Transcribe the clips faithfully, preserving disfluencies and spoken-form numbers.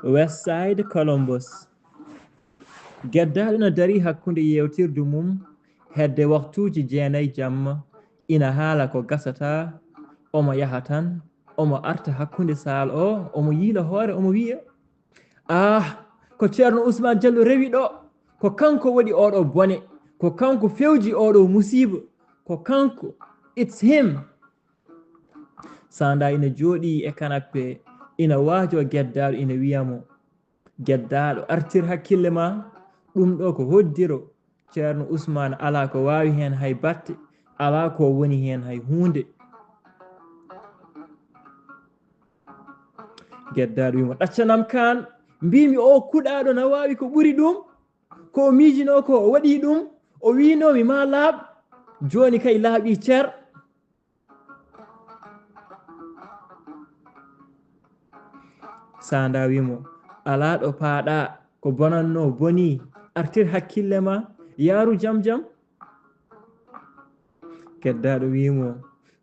West Side Columbus. Geddaaɗo ina darii hakkunde yeewtirdu mum hedde waktuuji jeenayi jamma, ina haala ko gasataa, omo yaha tan, omo arta hakkunde saal o, omo yiila hoore, omo wiya, "Ah, ko Ceerno Usmaan Jallo rewi ɗo, ko kanko waɗi oɗo bone, ko kanko fewji oɗo musiiba, ko kanko, it's him." Sanda ina jooɗii e kanappe, ina waajoo Geddaaɗo, ina wiya mo, "Geddaaɗo, artir hakkille ma, ɗum ɗo ko hoddiro. Ceerno Usmaan alaa ko waawi heen hay batte, alaa ko woni heen hay huunde." Geddaaɗo wiyi mo, "Ɗaccanam kaan, mbiimi o kuɗaaɗo na waawi ko ɓuri ɗum. Ko o miijinoo ko o waɗii ɗum, o wiinoo mi maa laaɓ, jooni kay laaɓii cer." Sanda wiyi mo, "Alaa ɗo paaɗaa, ko bonannoo bonii, artir hakkille ma, yaaru jam jam." Geddaaɗo wiyi mo,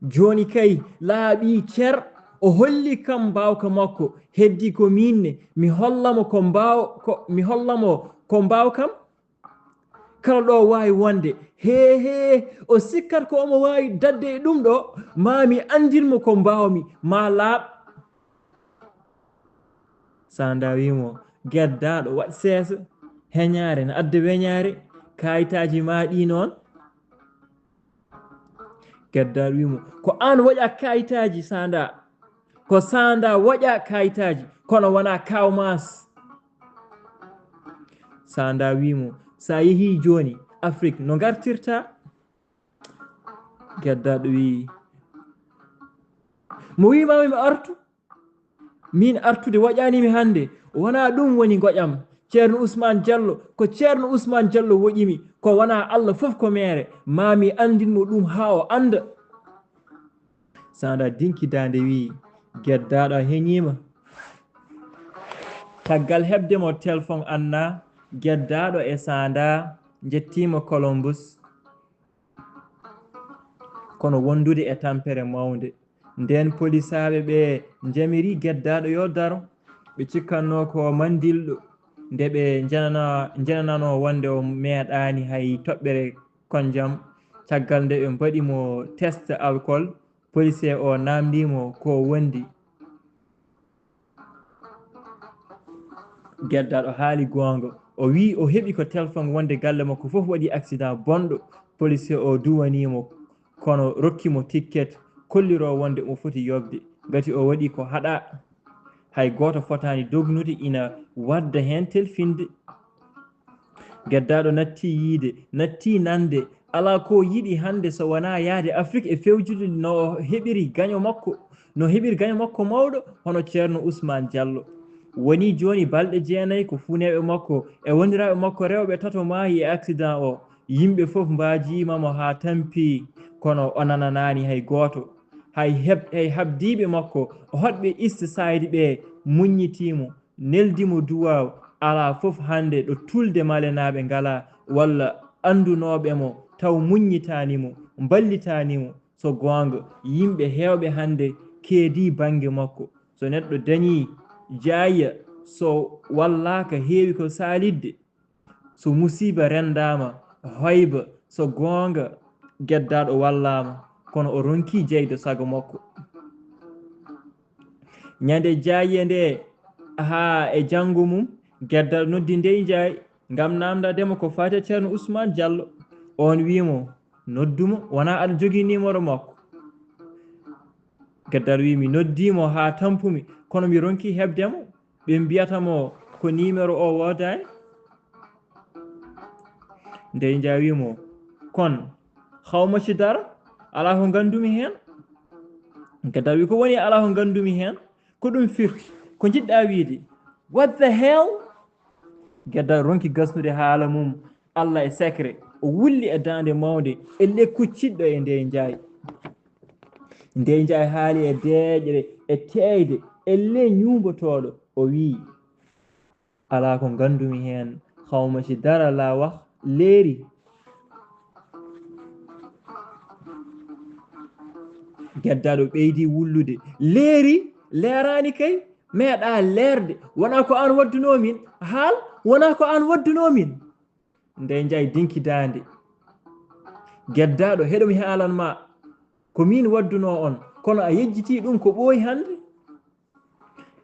"Jooni kay laaɓii cer." O holli kam mbaawka makko, heddi ko miin ne, mi holla mo ko mbaaw-, ko, mi holla mo ko mbaawkam. Kala ɗo waawi wonde, hee, hee, o sikkat ko omo waawi daɗde e ɗum ɗo, maa mi anndin mo ko mbaawmi, maa laaɓ. Sanda wiyi mo, "Geddaaɗo, waɗ seesa, heñaare na adda weñaare, kaayitaaji ma ɗi noon." Geddaaɗo wiyi mo, "Ko aan waɗa kaayitaaji, Sanda. Ko Sanda waɗa kaayitaaji, kono wonaa Kaaw Maas." Sanda wiyi mo, "So a yehii jooni Afrik, no ngartirta?" Geddaaɗo wiyi, "Mo wiimaami mi artu? Miin artude waƴaani mi hannde, wonaa ɗum woni ngoƴam. Ceerno Usmaan Jallo, ko Ceerno Usmaan Jallo woƴimi, ko wonaa Allah fof ko meere, maa mi anndin mo ɗum haa o annda." Sanda dinki daande wiyi, "Geddaaɗo a heñiima." Caggal heɓde mo telefon Anna, Geddaaɗo e Sanda njettiima Columbus, kono wondude e tampere mawnde. Ndeen polisaaɓe ɓe njamiri Geddaaɗo yo daro. Ɓe cikkatnoo ko mandilɗo. Nde ɓe njanana-, njanananoo wonde o meeɗaani hay toɓɓere konjam, caggal nde ɓe mbaɗi mo test alcool, polisee o naamndii mo ko wondi. Geddaaɗo haali goonga. O wiyi o heɓi ko telefon wonde galle makko fof waɗi accident bonɗo. Polisee o duwanii mo, kono rokki mo ticket kolliroo wonde omo foti yoɓde. Ngati o waɗi ko haɗaa. Hay gooto fotaani dognude ina wadda heen telfinde. Geddaaɗo nattii yiyde, nattii nande, alaa ko yiɗi hannde so wonaa yahde Afrik e fewjude no o heɓiri gaño makko, no heɓiri gaño makko mawɗo, hono Ceerno Usmaan Jallo. Wonii jooni balɗe jeenayi ko funeeɓe makko e wondiraaɓe makko rewɓe tato maayi e accident o. Yimɓe fof mbaajiima mo haa tampi, kono o nananaani hay gooto. Hay heb-, hay habdiiɓe makko, hoɗɓe East Side ɓe, muññitii mo. Neldi mo duwaaw, alaa fof hannde ɗo tulde malenaaɓe ngalaa, walla anndunooɓe mo, taw muññitaani mo, mballitaani mo. So goonga, yimɓe heewɓe hannde keedii bannge makko. So neɗɗo dañii jaayya, so wallaaka, heewi ko saalidde. So musiiba renndaama, hoyba, so goonga, Geddaaɗo wallaama, kono o ronkii jeyde sago makko. Ñande jaayye nde, haa e janngo mum, Geddaaɗo noddi Ndey Njaay ngam naamndaade mo ko faati e Ceerno Usmaan Jallo. Oon wiyi mo, "Noddu mo, wonaa aɗa jogii numéro makko?" Geddaaɗo wiyi, "Mi noddii mo haa tampumi, kono mi ronkii heɓde mo." Ɓe mbiyata mo ko numéro o woodaani. Ndey Njaay wiyi mo, "Kon, xawma ci dara, alaa ko nganndumi heen." Geddaaɗo wiyi, "Ko woni alaa ko nganndumi heen? Ko ɗum firti? Ko njiɗɗaa wiyde? What the hell?" Geddaaɗo ronki gasnude haala mum, Allah e secret. O wulli e daande mawnde, e lekku ciɗɗo e Ndey Njaay. Ndey Njaay haali e deeƴre, e teeyde, e le ñuumbotooɗo. O wiyi, "Alaa ko nganndumi heen, xawma ci dara laa wax leeri." Geddaaɗo ɓeydi wullude. Leeri, leeraani kay, meeɗaa leerde. Wonaa ko aan waddunoo min? Haal, wonaa ko aan waddunoo min? Ndey Njaay dinki daande. Geddaaɗo, heɗo mi haalan ma. Ko min waddunoo on, kono a yejjitii ɗum ko ɓooyi hannde?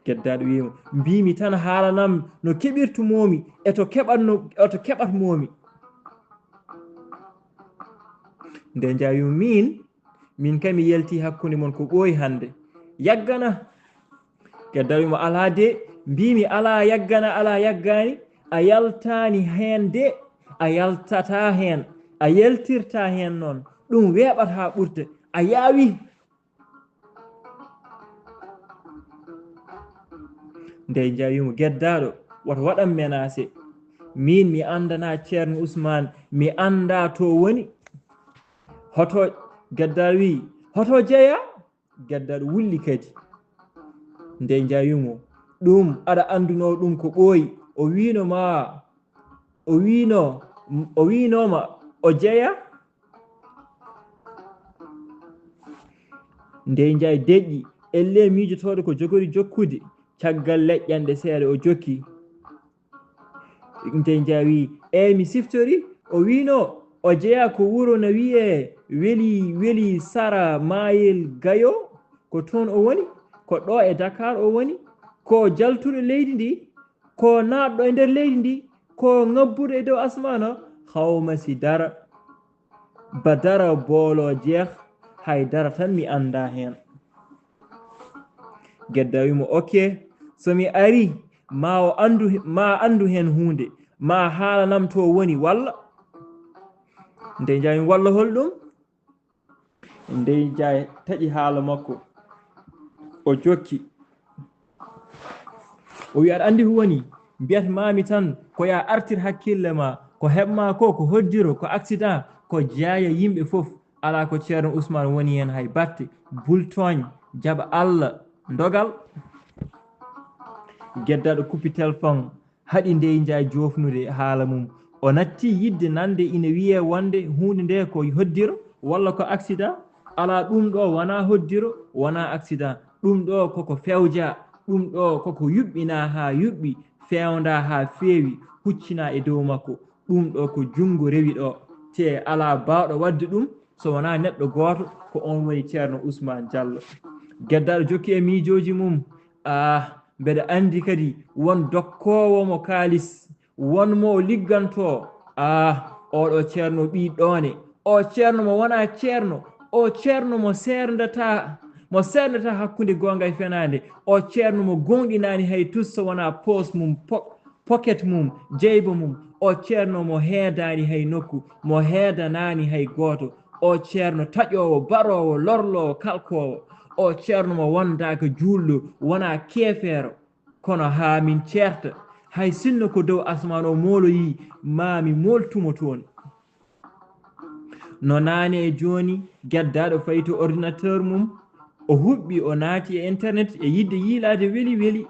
Geddaaɗo wi'i mo, mbiimi tan haalanam no keɓirtumoomi e to keɓatno-, e to keɓatmoomi. Ndey Njaay wi'i mo, min, min kay mi yaltii hakkunde mon ko ɓooyi hannde. Yaggana. Geddaaɗo wi'i mo, alaa de, mbiimi alaa yaggana, alaa yaggaani, a yaltaani heen de, a yaltataa heen, a yaltirtaa heen noon. Ɗum weeɓat haa ɓurta. A yaawi. Ndey Njaay wi'i mo, geddaaɗo, woto waɗan menacé. Min mi anndanaa Ceerno Usmaan, mi anndaa to woni. Hoto, geddaaɗo wi'i, hoto jeyaa? Geddaaɗo wulli kadi. Ndey Njaay wi'i mo, ɗum aɗa anndunoo ɗum ko ɓooyi. O wiino ma, o wiino, o wiinooma o jeyaa? Ndey Njaay deƴƴi, ellee miijotooɗo ko jogori jokkude, caggal leƴƴanɗe seeɗa o jokki. Ndey Njaay wi'i, eey, mi siftori, o wiino o jeyaa ko wuro na wiyee Weli, Weli Sara Maayel Gayo, ko toon o woni, ko ɗo e Dakar o woni, ko jaltuɗo leydi ndi, ko naatɗo e nder leydi ndi, ko ŋabbuɗo e dow asmaan o, hawma si dara, ba dara boolo jeex, hay dara tan mi anndaa heen. Geddaaɗo wi'i mo, ok, so mi arii, ma o anndu, ma anndu heen huunde, ma haalanam to woni, walla? Ndey Njaay wi'i mo, walla hol ɗum? Ndey Njaay taƴi haala makko, o jokki. O wi'i, aɗa anndi ko woni? Mbiyat maami tan ko yaa artir hakkille ma, ko heɓ ma ko, ko hoddiro, ko accident, ko jaaya yimɓe fof. Alaa ko Ceerno Usmaan woni heen hay batte. Bul tooñ, jaɓ Alla, ndogal. Geddaaɗo kuppi téléphone, haɗi Ndey Njaay joofnude haala mum. O natti yiɗde nande ina wiyee wonde huunde nde ko hoddiro walla ko accident. Alaa, ɗum ɗo wonaa hoddiro, wonaa accident. Ɗum ɗo koko fewjaa, ɗum ɗo koko yuɓɓinaa haa yuɓɓi, feewndaa haa feewi, huccinaa e dow makko. Ɗum ɗo ko junngo rewi ɗo, te alaa baawɗo waɗde ɗum so wonaa neɗɗo gooto, ko oon woni Ceerno Usmaan Jallo. Geddaaɗo jokki e miijooji mum, ah, mbeɗa anndi kadi won dokkoowo mo kaalis, won mo o liggantoo. Ah, oɗo ceerno ɓii ɗoone, o ceerno mo wonaa ceerno, o ceerno mo seerndataa, mo seerndataa hakkunde goonga e fenaande, o ceerno mo gooŋɗinaani hay tus so wonaa poos mum, po-, poket mum, jeyba mum, o ceerno mo heedaani hay nokku, mo heedanaani hay gooto, o ceerno taƴoowo, baroowo, lorloowo, kalkoowo, o ceerno mo wondaaka juulɗo, wonaa keefeero. Kono haa min ceerta, hay sinno ko dow asmaan o mooloyii, maa mi mooltu mo toon. No naane e jooni, geddaaɗo fayi to ordinateur mum, o huɓɓi, o naati e internet e yiɗde yiilaade weli weli.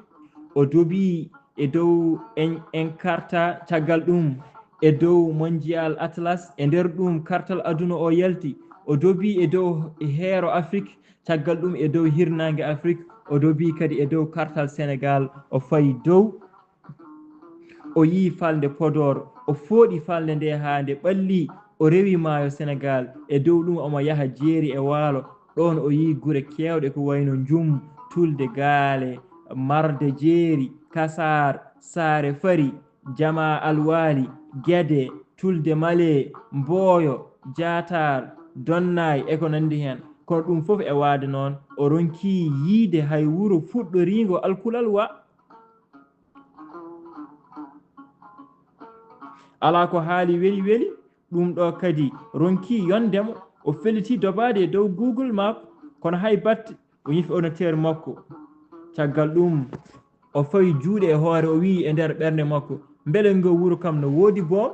O dobii e dow en-, Encarta, caggal ɗum e dow Mondial Atlas, e nder ɗum kartal aduna o yalti. O dobii e dow heero Afrik, caggal ɗum e dow hirnaange Afrik. O dobii kadi e dow kartal Senegal, o fayi dow. O yii falnde Podor, o fooɗi falnde nde haa nde ɓalli, o rewi maayo Senegal. E dow ɗum omo yaha jeeri e waalo. Ɗoon o yii gure keewɗe ko wayno Njum, Tulde Gaale, Marde Jeeri, Kasaar, Saare Fari, Jamaa Alwaali, Gede, Tulde Male, Mbooyo, Jaataar, Donnaay e ko nanndi heen. Kono ɗum fof e waade noon, o ronkii yiide hay wuro fuɗɗoriingo alkulal wa. Alaa ko haali weli weli, ɗum ɗo kadi ronkii yonde mo, o felliti dobaade e dow Google Map, kono hay batte, o ñifi ordinateur makko. Caggal ɗum, o fawi juuɗe e hoore, o wiyi e nder ɓernde makko, mbele ngo wuro kam no woodi boom?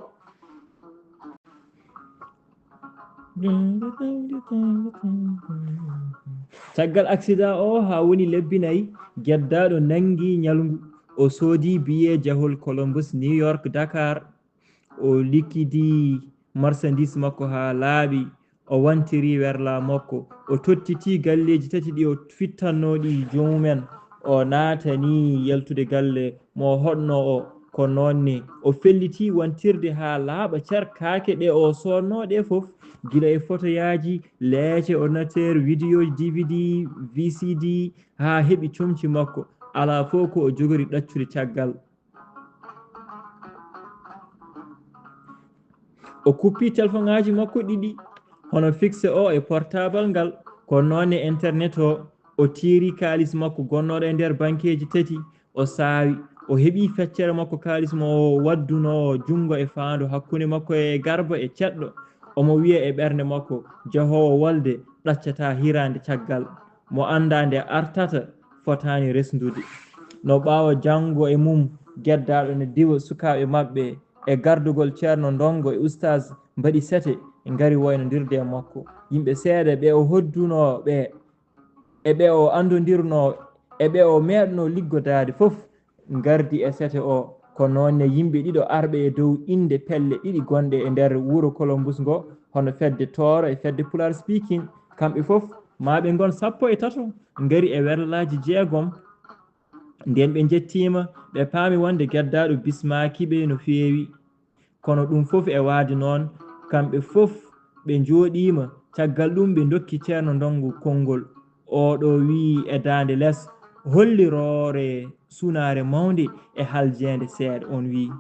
Caggal accident o, haa woni lebbi nayi, geddaaɗo nanngi ñalngu. O soodi billet jahol Columbus, New York, Dakar. O liquidi marchandise makko haa laaɓi. O wantiri werla makko. O tottiti galleeji tati ɗi o fittannoo ɗi joomumen. O naatani yaltude galle mo o hoɗnoo o. Ko noon ne o felliti wantirde haa laaɓa cer kaake ɗe o soodnoo ɗe fof, gila e fotoyaaji, leece, ordinateur, vidéo, D V D, V C D, haa heɓi comci makko. Alaa fof ko o jogori ɗaccude caggal. O kuppi telefoŋaaji makko ɗiɗi, hono fixe o e portable ngal, ko noon e internet o. O tiiri kaalis makko gonnooɗo e nder bankeeji tati, o saawi. O heɓi feccere makko kaalis mo o waddunoo junngo e faandu hakkunde makko e garba e ceddo. Omo wiya e ɓernde makko, jahoowo wolde ɗaccataa hiraande caggal. Mo anndaa nde artata fotaani resndude. No ɓaawo janngo e mum, geddaaɗo ne diwa sukaaɓe maɓɓe e gardugol Ceerno Ndonngo e Ustaas mbaɗi sete, ngari waynondirde e makko. Yimɓe seeɗa ɓe o hoddunoo ɓe e ɓe o anndondirnoo e ɓe o meeɗnoo liggodaade fof ngardi e sete o. Ko noon ne yimɓe ɗiɗo arɓe e dow innde pelle ɗiɗi gonɗe e nder wuro Columbus ngo, hono fedde Tooro e fedde Pulaar Speaking, kamɓe fof maa ɓe ngon sappo e tato, ngari e werlaaji jeegom. Ndeen ɓe njettiima, ɓe paami wonde geddaaɗo bismaaki ɓe no feewi. Kono ɗum fof e waade noon, kamɓe fof ɓe njooɗiima. Caggal ɗum ɓe ndokki Ceerno Ndonngo konngol. Oɗo wiyi e daande les, holliroore sunaare mawnde e haljeende seeɗa. On wiyi,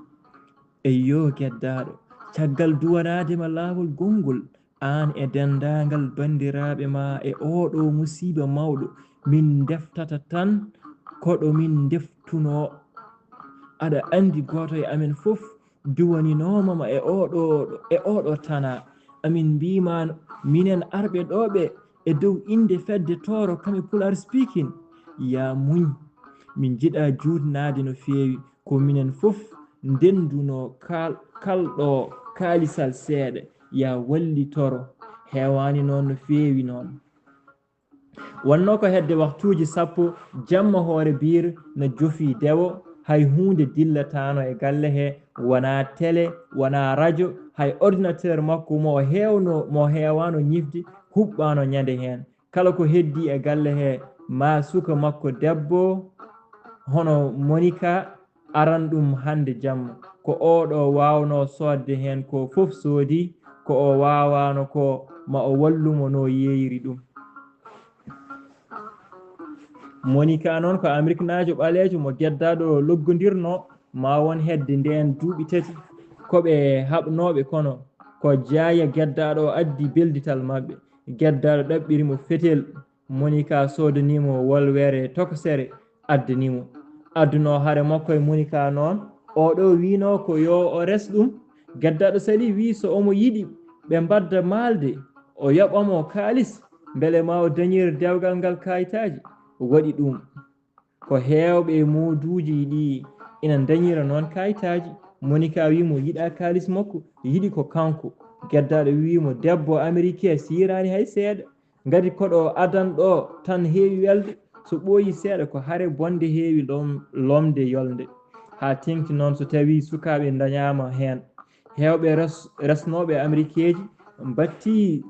eyyo geddaaɗo, caggal duwanaade ma laawol gonngol, aan e denndaangal banndiraaɓe ma e ooɗo musiiba mawɗo, min ndeftata tan ko ɗo min ndeftunoo. Aɗa anndi gooto e amen fof duwaninooma ma e ooɗo, e ooɗo tanaa. Amin mbiima minen arɓe ɗo ɓe e dow innde fedde Tooro kam e Pulaar Speaking. Yaa muñ, min njiɗaa juutnaade no feewi. Ko minen fof ndenndunoo kal-, kalɗo kaalisal seeɗa, yaa wallitoro. Heewaani noon no feewi noon. Wonnoo ko hedde waktuuji sappo jamma, hoore biir no jofii dewo, hay huunde dillataano e galle he, wonaa tele, wonaa rajo, hay ordinateur makko mo o heewno, mo o heewaano ñifde, huɓɓaano ñande heen. Kala ko heddii e galle he, maa suka makko debbo hono Monika aran ɗum hannde jamma. Ko oɗo waawnoo soodde heen ko fof soodi, ko o waawaano ko ma o wallu mo no yeeyiri ɗum. Monika noon ko Ameriknaajo ɓaleejo mo geddaaɗo loggondirnoo, ma won hedde ndeen duuɓi tati. Ko ɓe haɓnooɓe kono ko jaaya geddaaɗo o addi beldital maɓɓe. Geddaaɗo ɗaɓɓiri mo fetel. Monika soodanii mo wolwere tokosere, addanii mo. Addunoo hare makko e Monika noon, oɗo wiinoo ko yo o res ɗum. Geddaaɗo salii wii so omo yiɗi ɓe mbadda maalde, o yoɓa mo kaalis, mbele ma o dañir dewgal ngal kaayitaaji. O waɗi ɗum. Ko heewɓe e mooduuji ɗi ina ndañira noon kaayitaaji. Monika wii mo yiɗaa kaalis makko, yiɗi ko kanko. Geddaaɗo wii mo debbo Amerikee siiraani hay seeɗa. Ngati koɗo adan ɗo tan heewi welde, so ɓooyi seeɗa ko hare bonde heewi lom-, lomde yolnde. Haa teŋti noon so tawii sukaaɓe ndañaama heen. Heewɓe res-, resnooɓe Amerikeeji mbattii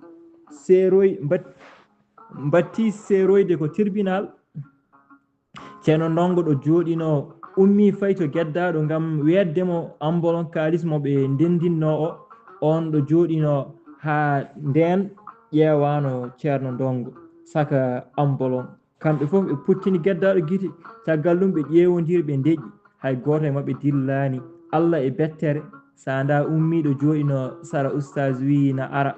seeroy-, mbat-, mbattii seeroyde ko tribunal. Ceerno Ndonngo ɗo jooɗinoo ummii fayi to geddaaɗo ngam weetde mo ambolon kaalis mo ɓe ndenndinnoo o. Oon ɗo jooɗinoo haa ndeen ƴeewaano Ceerno Ndonngo saka ambolon. Kamɓe fof ɓe puttini geddaaɗo gite. Caggal ɗum ɓe ƴeewondiri, ɓe ndeƴƴi. Hay gooto e maɓɓe dillaani. Alla e bettere, Sandaa ummii ɗo jooɗinoo sara, ustaas wii na ara.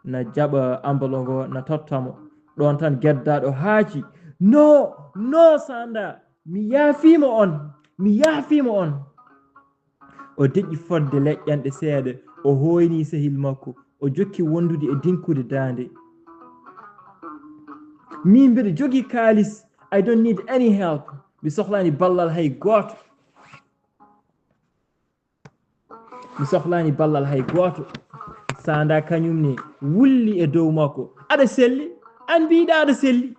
Na jaɓa ambolon ngo, na totta mo. Ɗoon tan geddaaɗo haaci. No, no, Sandaa, mi yaafiima on, mi yaafiima on. O deƴƴi fodde leƴƴanɗe seeɗa, o hooyni sehil makko, o jokki wondude e dinkude daande. Min mbiɗa jogii kaalis, I don't need any help. Mi sohlaani ballal hay gooto. Mi sohlaani ballal hay gooto. Sandaa kañum ne wulli e dow makko. Aɗa selli? Aan mbiiɗaa aɗa selli?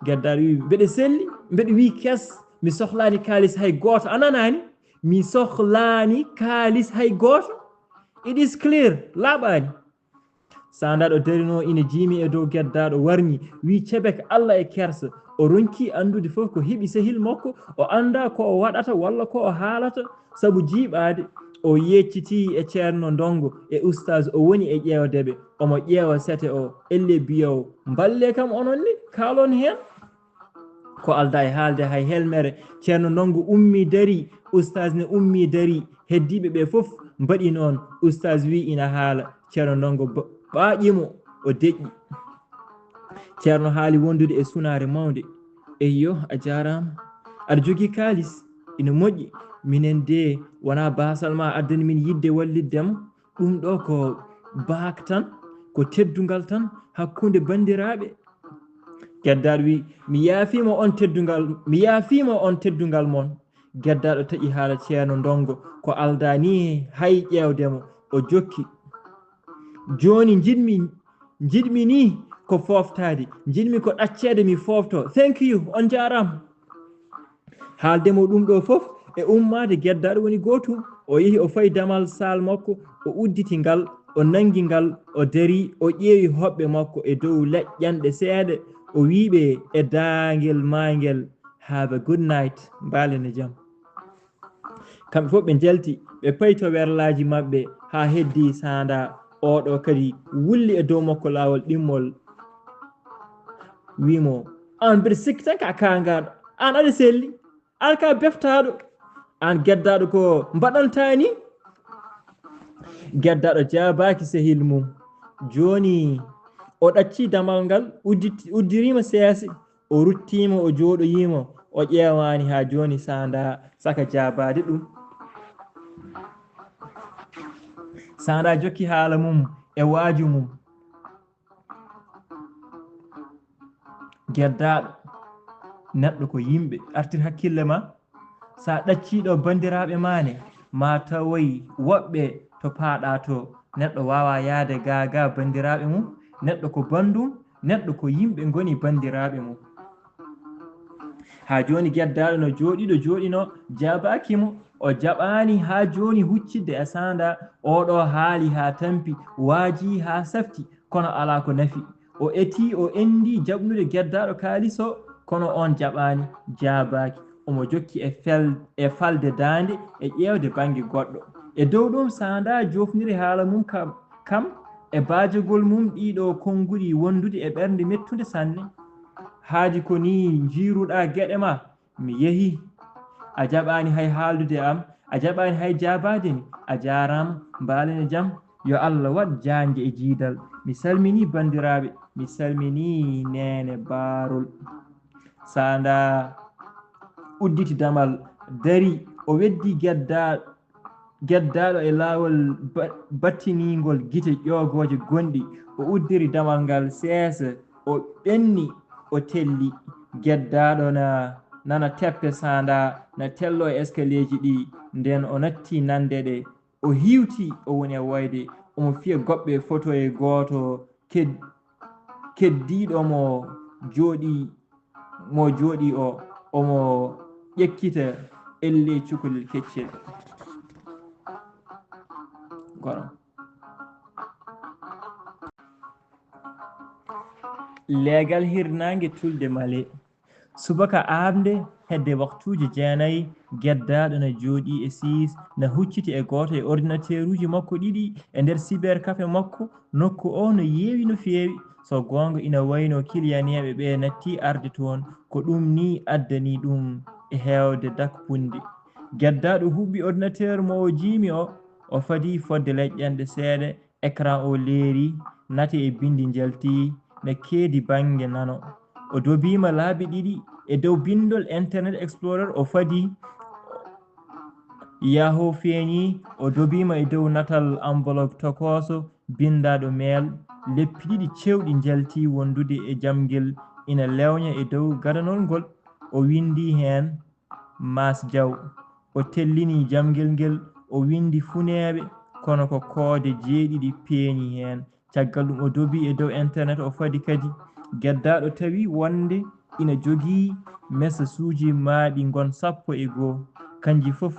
Geddaaɗo wii, mbeɗa selli, mbeɗa wii kes, mi sohlaani kaalis hay gooto. A nanaani? Mi sohlaani kaalis hay gooto. It is clear, laaɓaani. Sandaɗo darinoo ina jiimi e dow Geddaaɗo, warñi, wii cebek Alla e kersa. O ronkii anndude fof ko heɓi sehil makko, o anndaa ko o waɗata walla ko o haalata, sabu jiiɓaade. O yeeccitii e Ceerno Ndonngo e Ustaas, o woni e ƴeewde ɓe, omo ƴeewa sete o, ellee biyoowo, mballee kam onon ne, kaalon heen. Ko aldaa e haalde hay helmere. Ceerno Ndonngo ummii darii, Ustaas ne ummii darii, heddiiɓe ɓee fof mbaɗi noon. Ustaas wii ina haala, Ceerno Ndonngo ba-, ɓaaƴi mo, o deƴƴi. Ceerno haali wondude e sunaare mawnde. Eyyo, a jaaraama. Aɗa jogii kaalis? Ina moƴƴi. Minen dee, wonaa baasal maa addani min yiɗde wallitde ma. Ɗum ɗoo ko baak tan, ko teddungal tan hakkunde banndiraaɓe. Geddaaɗo wii, "Mi yaafiima on teddungal, mi yaafiima on teddungal mon." Geddaaɗo taƴi haala Ceerno Ndonngo, ko aldaa nii hay ƴeewde mo, o jokki. "Jooni njiɗmi, njiɗmi nii ko fooftaade, njiɗmi ko ɗacceede mi foofto. Thank you, on jaaraama." Haalde mo ɗum ɗoo fof e ummaade, Geddaaɗo woni gootum. O yehi, o fayi damal saal makko, o udditi ngal, o nanngi ngal, o darii, o ƴeewi hoɓɓe makko e dow leƴƴanɗe seeɗa, o wii ɓe e daangel maayngel, "Have a good night, mbaalen e jam." Kamɓe fof ɓe njalti, ɓe payi to werlaaji maɓɓe haa heddii Sandaa, oo ɗoo kadi wulli e dow makko laawol ɗimmol, wii mo, "Aan mbiɗa sikki tan ko a kaangaaɗo, aan aɗa selli, aan ko a beftaaɗo, aan Geddaaɗo ko mbaɗantaa nii?" Geddaaɗo jaabaaki sehil mum. Jooni o ɗaccii damal ngal, uddit-, uddiriima seese, o ruttiima, o jooɗoyiima, o ƴeewaani haa jooni Sandaa saka jaabaade ɗum. Sandaa jokki haala mum e waaju mum. Geddaaɗo, neɗɗo ko yimɓe, artir hakkille ma. So a ɗaccii ɗo banndiraaɓe maa ne, ma tawoy woɓɓe to paaɗaa to. Neɗɗo waawaa yahde gaa gaa banndiraaɓe mum, neɗɗo ko banndum, neɗɗo ko yimɓe ngoni banndiraaɓe mum. Haa jooni Geddaaɗo no jooɗii ɗo jooɗinoo, jaabaaki mo, o jaɓaani haa jooni huccidde e Sandaa. Oo ɗoo haali haa tampi, waajii haa safti, kono alaa ko nafi. O etii, o enndii jaɓnude Geddaaɗo kaalis o, kono oon jaɓaani, jaabaaki. Omo jokki e fel-, e falde daande e ƴeewde bannge goɗɗo. E dow ɗum, Sandaa joofniri haala mum kam, kam e baajagol mum ɗii ɗoo konnguɗi wondude e ɓernde mettunde sanne. Haadi ko nii njiiruɗaa geɗe ma? Mi yehii. A jaɓaani hay haaldude e am, a jaɓaani hay jaabaade mi. A jaaraama, mbaalen e jam. Yo Allah waɗ jaange e jiidal. Mi salminii banndiraaɓe, mi salminii Neene Baarol. Sandaa udditi damal, darii, o weddii Geddaa-, Geddaaɗo e laawol ba-, battiniingol gite ƴoogooje gonɗi. O uddiri damal ngal seesa, o ɓenni, o telli. Geddaaɗo na nana teppe Sandaa, na telloo e eskaleeji ɗi. Nden o natti nande ɗe. O hiwti, o woni e woyde. Omo fiya goɓɓe foto e gooto ked-, keddiiɗo mo jooɗii, mo jooɗii o, omo ƴekkita ellee cukalel keccel. Goɗo. Leegal hirnaange tulde Male. Subaka aamnde, hedde waktuuji jeenayi, Geddaaɗo na jooɗii e siis, na hucciti e gooto e ordinateeruuji makko ɗiɗi e nder cybercafé makko. Nokku oo no yeewi no feewi. So goonga, ina wayi no kiliyaneeɓe ɓee nattii arde toon. Ko ɗum nii addani ɗum e heewde dakpunde. Geddaaɗo huɓɓi ordinateur mo o jiimi o, o fadii fodde leƴƴanɗe seeɗa. Ekran o leeri, nati e binndi njalti, ne keedi bannge nano. O dobiima laabi ɗiɗi e dow binndol Internet Explorer, o fadi Yahoo feeñi, o dobiima e dow natal enveloppe tokooso, binndaaɗo mail. Leppi ɗiɗi cewɗi njalti wondude e jamngel ina lewña e dow gadanol ngol. O winndi heen, Maas Jaw. O tellini jamngel ngel, o winndi funeeɓe, kono ko koode jeeɗiɗi peeñi heen. Caggal ɗum, o dobi e dow internet, o fadi kadi Geddaaɗo, tawi wonde ina jogii message uji maaɗi ngon sappo e goo. Kanji fof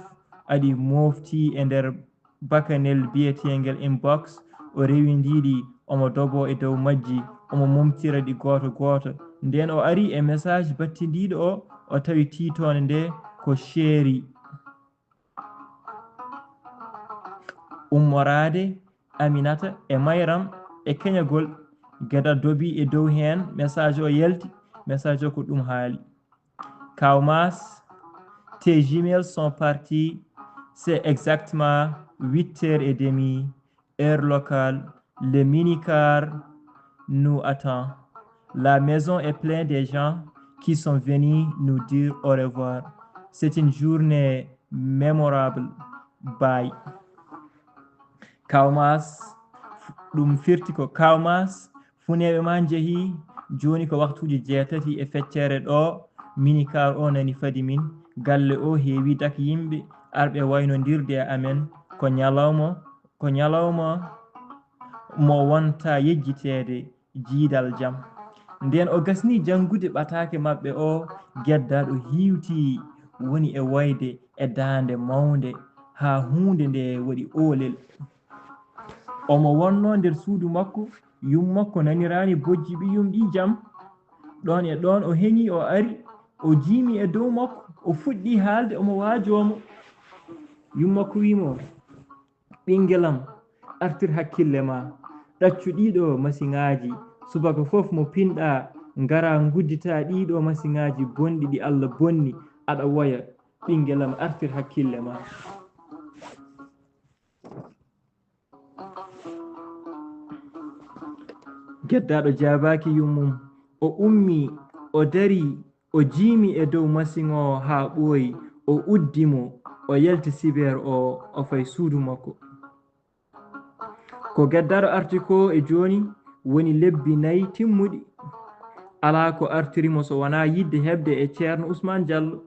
aɗi moofti e nder bakanel biyeteengel inbox. O rewindii ɗi, omo dobo e dow majji, omo momtira ɗi gooto gooto. Nden o ari e message battindiiɗo o, o tawi tiitoonde nde ko Chéri. Ummoraade Aminata e Mayram e keñagol. Geddaaɗo dobi e dow heen, message o yalti, message o ko ɗum haali. Kaaw Maas, tes jumelles sont parties, c'est exactement huit heures et demie, heure locale, le minicar nous attend. La maison est pleine des gens qui sont venus nous dire au revoir. C'est une journée mémorable. Bye. Kaaw Maas, ɗum firti ko Kaaw Maas, funeeɓe ma njehii, jooni ko waktuuji jeetati e feccere ɗo, minicar o nani fadi min, galle o heewi dak yimɓe, arɓe waynondirde e amen, ko ñalawma, ko ñalawma mo wonta yejjiteede, jiidal jam. Nden o gasni janngude ɓataake maɓɓe o, geddaaɗo hiwti, woni e wayde e daande mawnde, haa huunde nde waɗi oolel. Omo wonno nder suudu makko, yum makko naniraani bojji ɓiyum ɗi jam. Ɗon e ɗon o heñi, o ari, o jiimi e dow makko, o fuɗɗi haalde, omo waajoo mo. Yum makko wii mo, "Ɓinngel am, artir hakkille ma, ɗaccu ɗiɗo masiŋaaji, subaka fof mo pinɗa, ngara nguddita ɗiɗo masiŋaaji bonɗi ɗi Allah bonni, aɗa woya. Ɓinngel am, artir hakkille ma." Geddaaɗo jaabaaki yummum, o ummi, o dari, o jiimi e dow masiŋ o haa ɓooyi, o uddi mo, o yalti sibeer o, o fayi suudu makko. Ko geddaaɗo arti ko e jooni woni lebbi nayi timmuɗi. Alaa ko artiri mo so wonaa yiɗde heɓde e Ceerno Usmaan Jallo.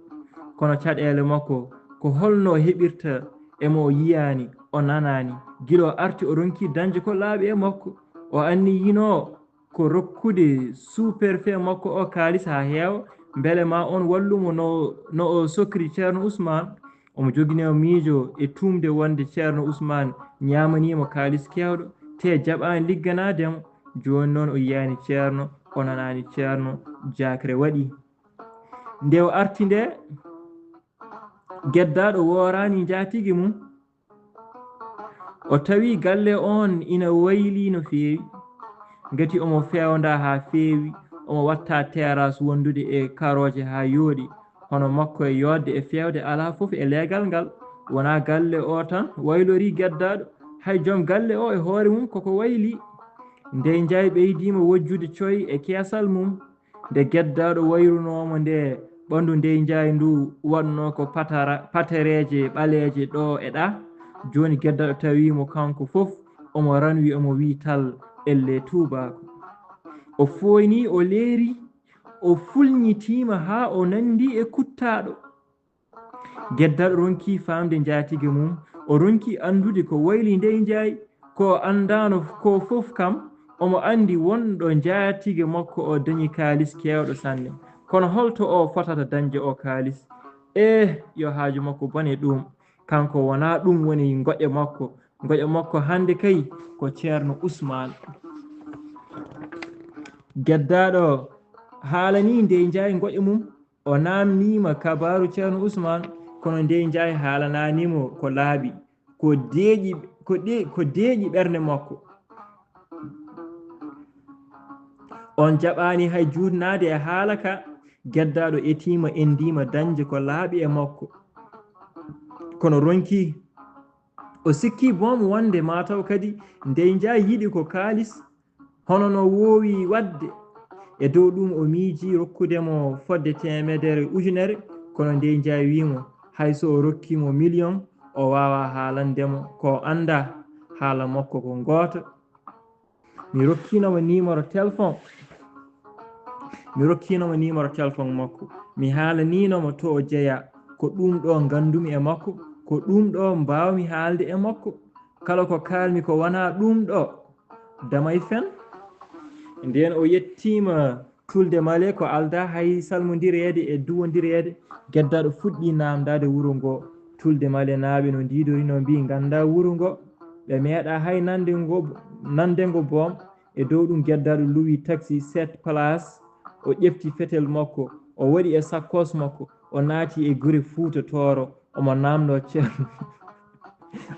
Kono caɗeele makko, ko holno o heɓirta e mo o yiyaani, o nanaani? Gila o arti o ronki dañde ko laaɓi e makko. O anniyinoo ko rokkude sous-préfet makko o kaalis haa heewa, mbele ma on wallu mo no, no o sokri Ceerno Usmaan. Omo jogini o miijo e tuumde wonde Ceerno Usmaan ñaamanii mo kaalis keewɗo, tee jaɓaani ligganaade mo. Jooni noon o yiyaani Ceerno, o nanaani Ceerno, jaakre waɗi. Nde o arti nde, geddaaɗo wooraani njaatigi mum. O tawi galle oon ina waylii no feewi. Ngati omo feewndaa haa feewi, omo waɗtaa teeraas wondude e karooje haa yooɗi. Hono makko e yooɗde e feewde alaa fof e leegal ngal. Wonaa galle o tan waylorii geddaaɗo, hay joom galle o e hoore mum koko waylii. Ndey Njaay ɓeydiima wojjude coy e keesal mum. Nde geddaaɗo wayrunoo mo nde, ɓanndu Ndey Njaay ndu waɗnoo ko patara-, patereeje ɓaleeje ɗo e ɗa. Jooni geddaaɗo tawi mo kanko fof, omo ranwi, omo wii tal, "Elle tuubaako." O fooynii, o leeri, o fulñitiima haa o nanndi e kuttaaɗo. Geddaaɗo ronki faamde njaatige mum, o ronki anndude ko wayli Ndey Njaay, ko o anndaano ko fof kam, omo anndi wonɗo njaatige makko o dañi kaalis keewɗo sanne. Kono holto o fotata dañde o kaalis? Eh, yo haaju makko bone ɗum. Kanko wonaa ɗum woni ngoƴa makko. Ngoƴa makko hannde kay ko Ceerno Usmaan. Geddaaɗo haalanii Ndey Njaay ngoƴa mum. O naamniima kabaaru Ceerno Usmaan, kono Ndey Njaay haalanaani mo ko laaɓi, ko deeƴi, ko ɗe-, ko deeƴi ɓernde makko. On jaɓaani hay juutnaade e haala ka, geddaaɗo etiima, enndiima dañde ko laaɓi e makko. Kono ronki, o sikki boom wonde maa taw kadi Ndey Njaay yiɗi ko kaalis, hono no woowi waɗde. E dow ɗum o miiji rokkude mo fodde teemedere ujunere, kono Ndey Njaay wii mo, hay so o rokki mo miliyoŋ, o waawaa haalande mo ko o anndaa, haala makko ko ngoota. Mi rokkiino mo numéro téléphone. Mi rokkiino mo numéro téléphone makko. Mi haalaniino mo to o jeyaa. Ko ɗum ɗo nganndumi e makko. Ko ɗum ɗo mbaawmi haalde e makko. Kala ko kaalmi ko wonaa ɗum ɗo, damay fen. Ndeen o yettiima Tulde Male ko aldaa hay salmondireede e duwondireede. Geddaaɗo fuɗɗi naamndaade wuro ngo. Tulde Malenaaɓe no ndiidorinoo mbii nganndaa wuro ngo. Ɓe meeɗaa hay nande ngo, nande ngo boom. E dow ɗum, Geddaaɗo luwi taxi sept place, o ƴefti fetel makko, o waɗi e sakkos makko, o naati e gure Fuuta Tooro, omo naamndoo Ceerno,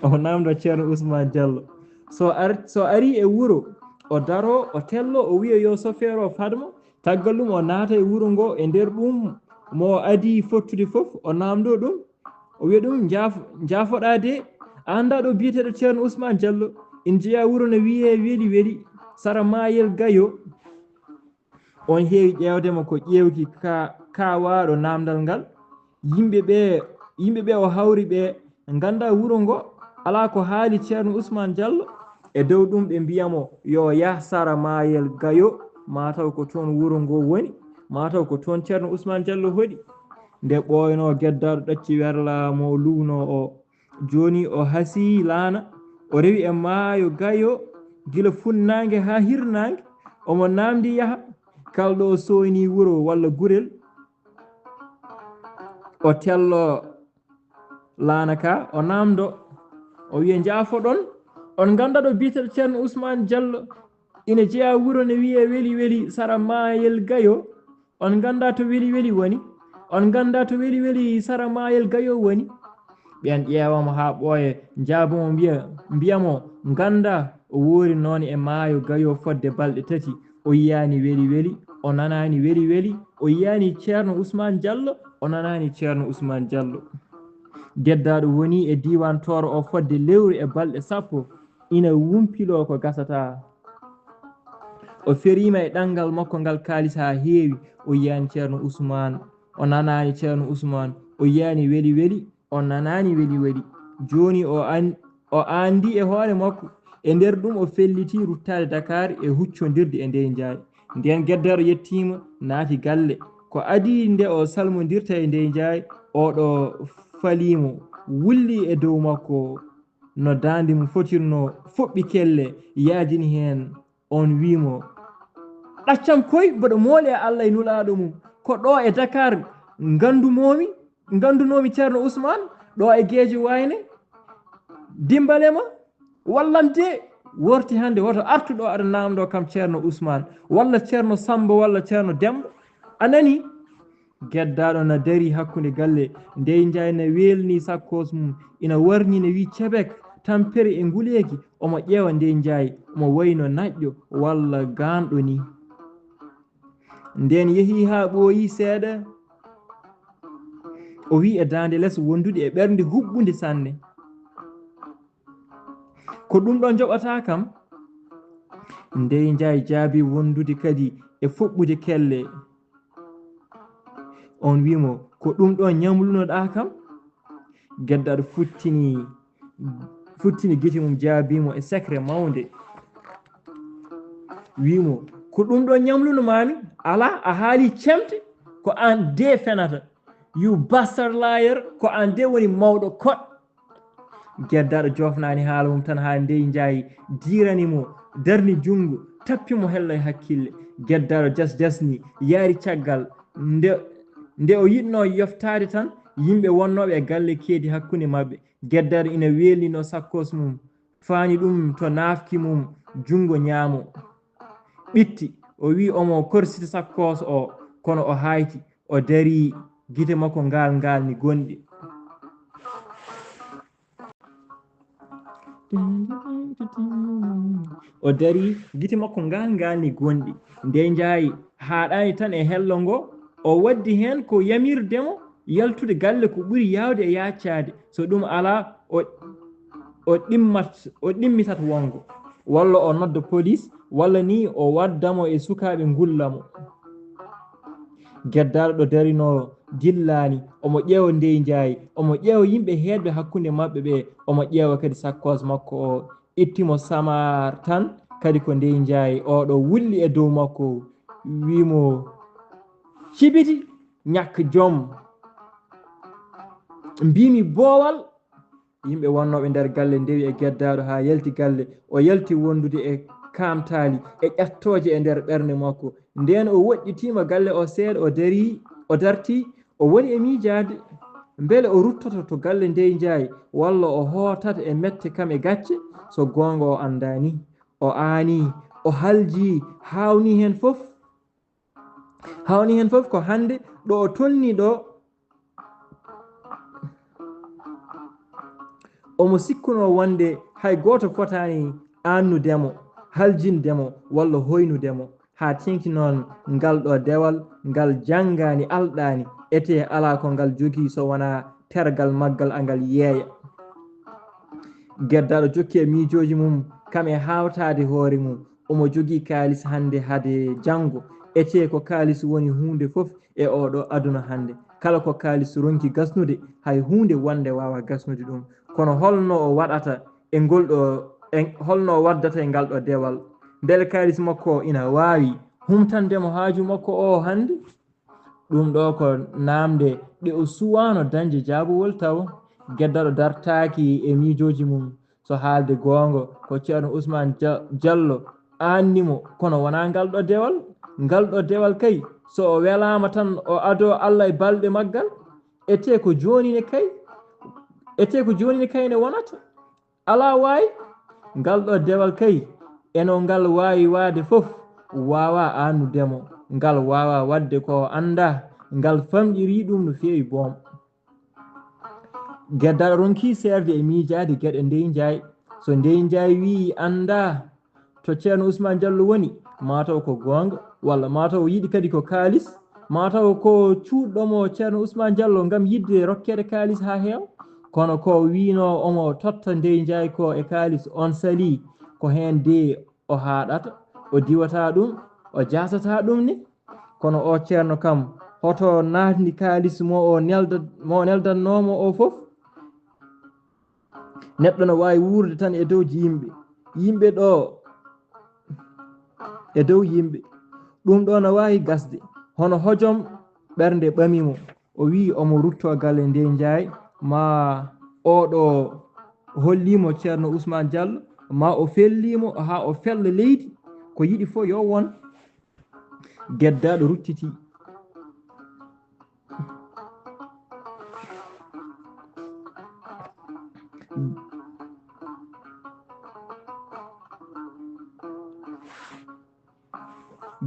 omo naamndoo Ceerno Ousmane Diallo. So ar-, so arii e wuro, o daroo, o telloo, o wiya yo sofeer o fadmo, tagal ɗum o naata e wuro ngoo, e nder ɗum mo o adii fottude fof, o naamndoo ɗum. O wiya ɗum, "Njaaf-, njaafoɗaa de, a anndaa ɗo biyeteeɗo Ceerno Ousmane Diallo, ina jeyaa wuro no wiyee Weli Weli, sara Maayel Gayo." On heewi ƴeewde mo ko ƴeewki ka-, kaawaaɗo naamndal ngal. Yimɓe ɓe, yimɓe ɓe o hawri ɓe nganndaa wuro ngo, alaa ko haali Ceerno Ousmane Diallo. E dow ɗum ɓe mbiya mo yo yah sara Maayel Gayo, maa taw ko toon wuro ngo woni, maa taw ko toon Ceerno Ousmane Diallo hoɗi. Nde ɓooynoo, Geddaaɗo ɗacci werlaa mo luwnoo o. Jooni o hasii laana, o rewi e maayo Gayo gila funnaange haa hirnaange, omo naamndi yaha. Kala ɗo o sooynii wuro walla gurel, o telloo laana ka, o naamndoo, o wiya, "Njaafoɗon, on nganndaa ɗo biyeteeɗo Ceerno Ousmane Diallo ina jeyaa wuro ne wiyee Weli Weli sara Maayel Gayo, on nganndaa to Weli Weli woni, on nganndaa to Weli Weli sara Maayel Gayo woni." Ɓeen ƴeewa mo haa ɓooya, njaaba mo, mbiya, mbiya mo, "Nganndaa, o woori noon e maayo Gayo fodde balɗe tati, o yiyaani Weli Weli, o nanaani Weli Weli, o yiyaani Ceerno Ousmane Diallo, o nanaani Ceerno Ousmane Diallo." Geddaaɗo woni e diiwaan Tooro o fodde lewru e balɗe sappo, ina wumpiloo ko gasataa. O feriima e ɗanngal makko ngal kaalis haa heewi, o yiyaani Ceerno Ousmane, o nanaani Ceerno Ousmane, o yiyaani Weli Weli, o nanaani Weli Weli. Jooni o an-, o anndi e hoore makko. E nder ɗum o felliti ruttaade Dakar e huccondirde e Ndeye Ndiaye. Ndeen Geddaaɗo yettiima, naati galle. Ko adii nde o salmondirta e Ndeye Ndiaye, oɗo falii mo, wulli e dow makko no daande mum fotirnoo, fuɗɗi kelle, yaajini heen. On wii mo, "Ɗaccam koy, mboɗo mooli e Allah e Nulaaɗo mum. Ko ɗo e Dakar nganndumoo-mi, nganndunoo-mi Ceerno Ousmane, ɗo e Geejo Wayne. Dimmbale ma, wallam de, worti hannde woto artu ɗo aɗa naamndoo kam Ceerno Ousmane, walla Ceerno Sammba, walla Ceerno Demmba. A nanii?" Geddaaɗo na darii hakkunde galle, Ndeye Ndiaye na weelnii sakkos mum, ina warnii, na wii cebek, tampere e nguleeki, omo ƴeewa Ndeye Ndiaye, omo wayi no naƴƴo walla gaanɗo nii. Ndeen yehii haa ɓooyi seeɗa, o wii e daande les wondude e ɓernde huɓɓunde sanne, "Ko ɗum ɗo njoɓataa kam?" Ndeye Ndiaye jaabii wondude kadi e fuɗɗude kelle. On wii mo, "Ko ɗum ɗo ñamlunoɗaa kam?" Geddaaɗo futtini, futtini gite mum, jaabii mo e sekre mawnde. Wii mo, "Ko ɗum ɗo ñamluno maami? Alaa, a haali cemte, ko aan de fenata. You bastard liar, ko aan de woni mawɗo koɗ." Geddaaɗo joofnaani haala mum tan haa Ndeye Ndiaye diirani mo, darni junngo, tappi mo hello e hakkille. Geddaaɗo jas-jasni, yaari caggal. Nde, nde o yiɗnoo yoftaade tan, yimɓe wonnooɓe e galle keedi hakkunde maɓɓe. Geddaaɗo ina weelninoo sakkos mum, faani ɗum to naafki mum, junngo ñaamo. Ɓitti, o wii omo korsita sakkos o, kono o haayti. O darii, gite makko ngaal ngaal ni gonɗi. O darii, gite makko ngaal ngaal ni gonɗi. Ndeye Ndiaye haaɗaani tan e hello ngo, o waddi heen ko yamirde mo yaltude galle ko ɓuri yaawde e yaaccaade. So ɗum alaa, o, o ɗimmat, o ɗimmitat wonngo. Walla o nodda poliis, walla ni o wadda mo e sukaaɓe ngulla mo. Geddaaɗo ɗo darinoo dillaani, omo ƴeewa Ndeye Ndiaye, omo ƴeewa yimɓe heedɓe hakkunde maɓɓe ɓe, omo ƴeewa kadi sakkos makko o. Itti mo samaar tan, kadi ko Ndeye Ndiaye, oɗo wulli e dow makko, wii mo, "Cibiti, ñakk jom. Mbiimi boowal." Yimɓe wonnooɓe nder galle ndewi e Geddaaɗo haa yalti galle. O yalti wondude e kaamtaali, e ƴattooje e nder ɓernde makko. Ndeen o woɗɗitiima galle o seeɗa, o darii, o dartii, o woni e miijaade. Mbele o ruttoto to galle Ndeye Ndiaye, walla o hootat e mette kam e gacce? So goonga o anndaani. O aanii, o halji, hawni heen fof. Hawni heen fof ko hannde ɗo o tolni ɗo, omo sikkuno wonde hay gooto fotaani aannude mo, haljinde mo walla hoynude mo, haa teeŋti noon ngal ɗo dewal, ngal janngaani, alɗaani, etee alaa ko ngal jogii so wonaa tergal maggal, angal yeeya. Geddaaɗo jokki e miijooji mum, kam e haawtaade hoore mum, omo jogii kaalis hannde hade janngo, etee ko kaalis woni huunde fof e oo ɗo aduna hannde. Kala ko kaalis ronki gasnude, hay huunde wonde waawa gasnude ɗum. Kono holno o waɗata e ngol ɗo, e holno o waddata e ngal ɗo dewal? Mbele kaalis makko o ina waawi humtande mo haaju makko o hannde? Ɗum ɗo ko naamnde ɗe o suwaano dañde jaabowol taw. Geddaaɗo dartaaki e miijooji mum. So haalde goonga, ko Ceerno Usmaan Ja-, Jallo aanni mo, kono wonaa ngal ɗo dewal. Ngal ɗo dewal kay, so o welaama tan, o adoo Alla e balɗe maggal. Etee ko jooni ne kay, etee ko jooni ne kay ne wonata. Alaa waay, ngal ɗo dewal kay, eno ngal waawi waade fof, waawaa aannude mo, ngal waawaa waɗde ko o anndaa, ngal famɗirii ɗum no feewi boom. Geddaaɗo ronkii seerde e miijaade geɗe Ndey Njaay. So Ndey Njaay wii anndaa to Ceerno Usmaan Jallo woni, maa taw ko goonga, walla maa taw o yiɗi kadi ko kaalis, maa taw ko cuuɗɗo mo Ceerno Usmaan Jallo ngam yiɗde rokkeede kaalis haa heewa. Kono ko wiinoo omo totta Ndey Njaay ko e kaalis, oon salii ko heen de o haaɗata, o diwata ɗum, o jaasata ɗum ni. Kono o ceerno kam, hoto naatni kaalis mo o nelda-, mo o neldannoo mo o fof? Neɗɗo no waawi wuurde tan e dow yimɓe, yimɓe ɗo, e dow yimɓe. Ɗum ɗo no waawi gasde, hono hojom ɓernde ɓami mo. O wiyi omo ruttoo galle Ndey Njaay, ma oɗo hollii mo Ceerno Usmaan Jallo, ma o fellii mo haa o fella leydi, ko yiɗi fof yo won. Geddaaɗo ruttitii.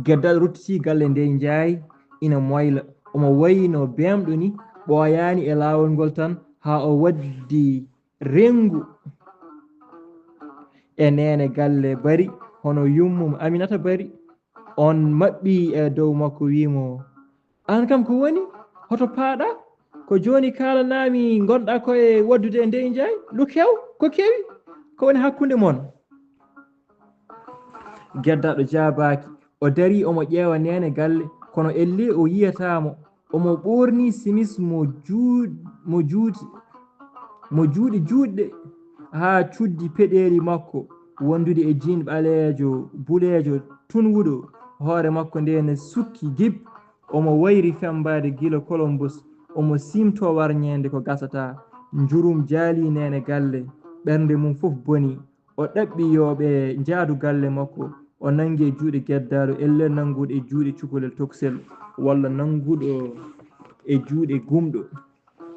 Geddal ruttitii galle Ndey Njaay ina moyla. Omo wayi no beemɗo ni, ɓooyaani e laawol ngol tan haa o waddi renngu e neene galle Bari, hono yummum Aminata Bari. On maɓɓi e dow makko, wii mo, "Aan kam ko woni? Hoto paaɗa? Ko jooni kaalanaami ngonɗa ko e waddude e Ndey Njaay? Lu kew? Ko kewi? Ko woni hakkunde mon?" Geddaaɗo jaabaaki. O darii omo ƴeewa neene galle, kono ellee o yiyataa mo. Omo ɓoorni simis mo juud-, mo juuti, mo juuɗe juutɗe haa cuddi peɗeeli makko, wondude e jean ɓaleejo, buleejo, tunwuɗo. Hoore makko nde ne sukki gib. Omo wayri femmbaade gila Columbus. Omo siimtoo warñeende ko gasataa. Njurum jaalii neene galle. Ɓernde mum fof bonii. O ɗaɓɓi yo ɓe njaadu galle makko. O nanngi e juuɗe geddaaɗo, ellee nannguɗo e juuɗe cukalel tokosel, walla nannguɗo e juuɗe gumɗo.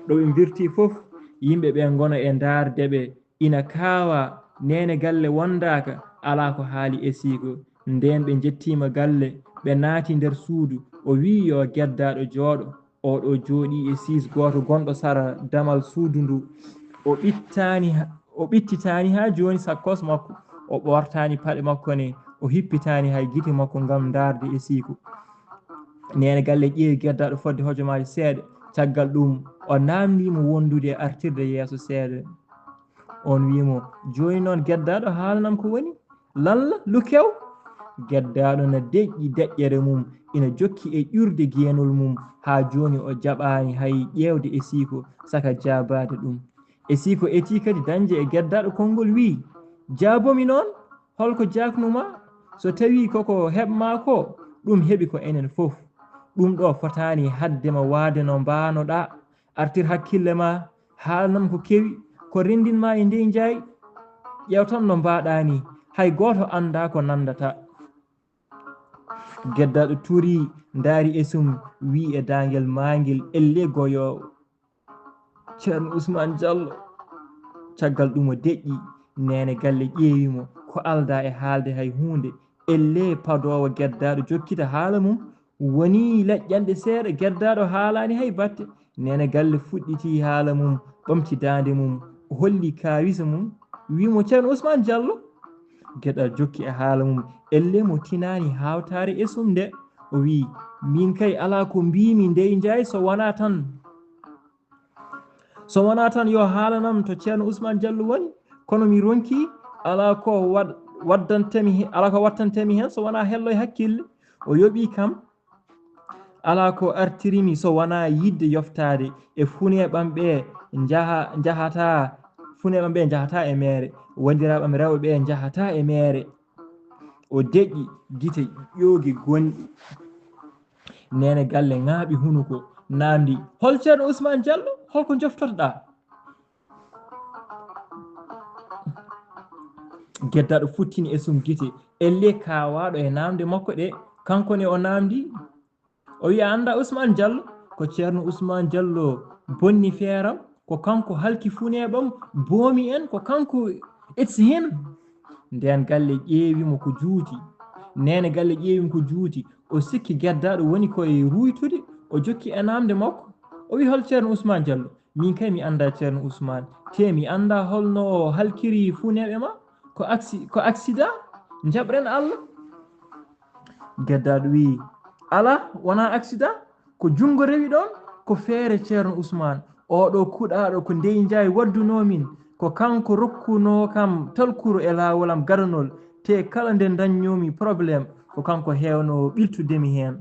Ɗo ɓe mbirti fof, yimɓe ɓe ngona e ndaarde ɓe, ina kaawa, neene galle wondaaka, alaa ko haali esiiko. Ndeen ɓe njettiima galle, ɓe naati nder suudu, o wii yo geddaaɗo jooɗo. Oɗo jooɗii e siis gooto gonɗo sara damal suudu ndu. O ɓittaani ha-, o ɓittitaani haa jooni sakkos makko. O ɓoortaani paɗe makko ne. O hippitaani hay gite makko ngam ndaarde esiiko. Neene galle ƴeewi geddaaɗo fodde hojomaaji seeɗa. Caggal ɗum, o naamndii mo wondude e artirde yeeso seeɗa. On wii mo, "Jooni noon geddaaɗo, haalanam ko woni? Lalla, lu kew?" Geddaaɗo na deƴƴi deƴƴere mum, ina jokki e ƴurde geenol mum, haa jooni o jaɓaani hay ƴeewde esiiko, saka jaabaade ɗum. Esiiko etii kadi dañde e geddaaɗo konngol, wii, "Jaabomi noon, holko jaaknumaa? So tawii koko heɓmaa ko, ɗum heɓi ko enen fof. Ɗum ɗo fotaani haɗde ma waade no mbaanoɗaa." Artir hakkille ma, haalanam ko kewi, ko renndin ma e Ndey Njaay. Ƴeew tan no mbaaɗaa ni, hay gooto anndaa ko nanndata. Geddaaɗo turii, ndaari esum, wii e daangel maangel, "Ellee goyoowo, Ceerno Usmaan Jallo." Caggal ɗum o deƴƴi, neene galle ƴeewi mo, ko aldaa e haalde hay huunde, Ellee padoowo geddaaɗo jokkita haala mum, wonii laƴƴanɗe seeɗa, geddaaɗo haalaani hay batte. Neene galle fuɗɗitii haala mum, ɓamti daande mum, holli kaawisa mum, wii mo: "Ceerno Usmaan Jallo." Geddaaɗo jokki e haala mum, ellee mo tinaani haawtaare esum nde. O wii: "Miin kay alaa ko mbiimi Ndey Njaay so wonaa tan, so wonaa tan yo haalanam to Ceerno Usmaan Jallo woni, kono mi ronki alaa ko wad-, waddantemi he-, alaa ko wattantemi heen so wonaa hello e hakkille." O yoɓii kam, alaa ko artirimi so wonaa yiɗde yoftaade e funeeɓam ɓe njaha-, njahataa, funeeɓam ɓe njahataa e meere, wanndiraaɓe am rewɓe ɓe njahataa e meere. O deƴƴi gite ƴoogi gonɗi. Neene galle ŋaaɓi hunuko, naamndi: "Hol Ceerno Usmaan Jallo? Hol ko njoftotoɗaa?" Geddaaɗo futtini esum gite, ellee kaawaaɗo e naamnde makko ɗe, kanko ne o naamndi. O wii: "A anndaa Usmaan Jallo? Ko Ceerno Usmaan Jallo bonni feeram, ko kanko halki funeeɓam, boomi en, ko kanko, it's him." Ndeen galle ƴeewi mo ko juuti. Neene galle ƴeewi mo ko juuti. O sikki geddaaɗo woni ko e ruuytude, o jokki e naamnde makko. O wii: "Hol Ceerno Usmaan Jallo?" "Miin kay mi anndaa Ceerno Usmaan. Tee mi anndaa holno o halkiri funeeɓe ma. Ko aksi-, ko aksidaa? Njaɓren Allah." Geddaaɗo wii: "Alaa, wonaa aksidaa. Ko junngo rewi ɗoon, ko feere Ceerno Usmaan. Oɗo kuɗaaɗo ko Ndey Njaay waddunoo min. Ko kanko rokkunoo kam talkuru e laawol am gadanol. Tee kala nde ndañnoomi problème, ko kanko heewnoo ɓiltude mi heen."